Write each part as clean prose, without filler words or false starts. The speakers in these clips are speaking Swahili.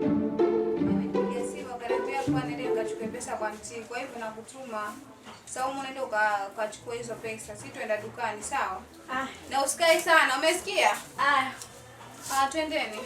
Nipigia simu akaniambia kuwa nende nikachukue pesa kwa mtii. Kwa hivyo nakutuma. Saumu, nende ukachukue hizo pesa. Si tuenda dukani, sawa? Ah. Na usikae sana, umesikia? Ah. Ah, twendeni.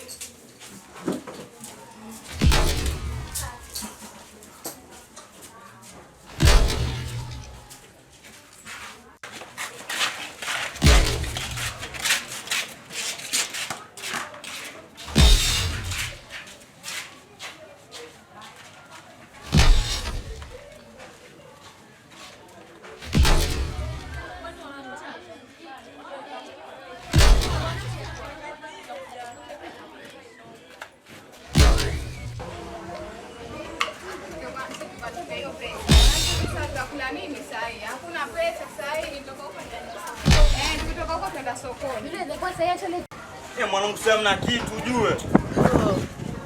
Tukachukue hiyo pesa. Sasa tutakula nini saa hii? Hakuna pesa saa hii, nitoka huko tukitoka huko twenda sokoni. Eh, mwanangu sasa mna kitu ujue.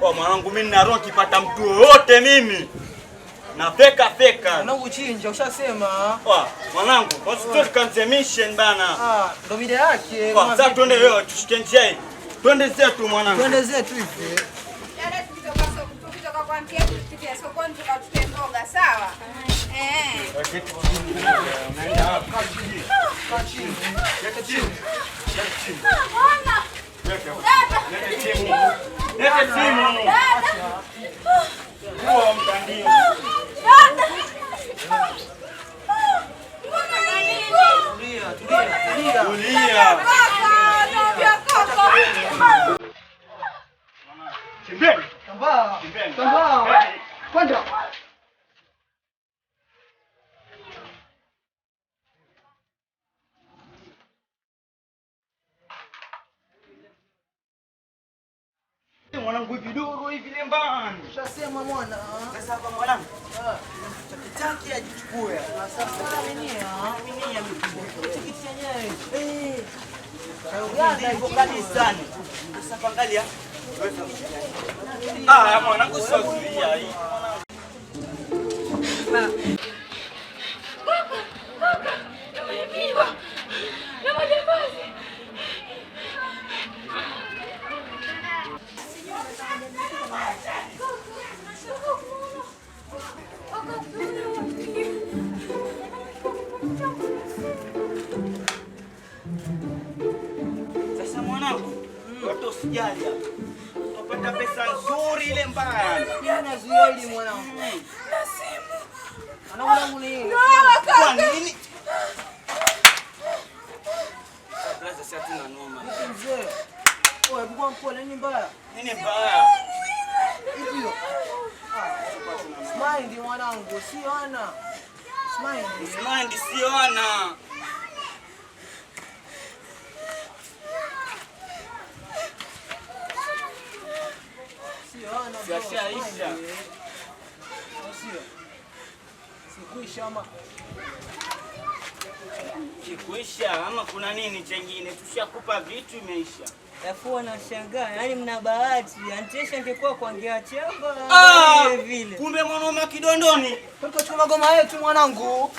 Kwa mwanangu mimi nina roho kipata mtu yoyote mimi. Na feka feka. Mwanangu chinja ushasema. Wa, mwanangu, wasi tukanze mission bana. Ah, ndo mida yake. Wa, sasa twende wewe tushike njia hii. Twende zetu mwanangu. Twende zetu hivi. Dada, tukitoka kwa auntie yetu tupitie sokoni tukachukue mboga, sawa? Eh. Unaenda wapi? Kaa chini. Leta chini. Leta chini. Bwana. Lete simu. Lete simu. Huo mtandio. Tulia, tulia, tulia. Tulia. Kaka, naambia kaka. Kimbeni. Tambaa. Kimbeni. Tambaa. Kwenda. Mwanangu hivi dogo hivi lembani. Ushasema mwana. Sasa hapa mwanangu. Ah, Chake ajichukue. sasa aminia. Aminia mimi. Tikiti yenyewe. Eh. Uganda ipo kanisani. Sasa angalia. Ah, mwanangu sio zuia hii. Nimeibiwa na majambazi. Sasa mwanangu, watu usijali hapa. Utapata pesa nzuri ile mbaya. Mimi nazuia hili mwanangu. Na simu. Mwanangu ni Kwa nini? Brother, sasa tuna noma. mzee. Oye, hebu kwa mpole nini mbaya? Nini mbaya? Hivyo. Ah. Smile mwanangu, sio ana. Smile. Smile sio ana. Sio ana. bro, Yashaisha. smile. Au sio? Sikuisha ama Kikuisha ama kuna nini chengine? Tushakupa vitu imeisha. Alafu wanashangaa, yaani mna bahati. Antesha angekuwa kuongea chamba Ah, vile vile. kumbe mwanaume kidondoni. Tukachukua magoma yetu mwanangu.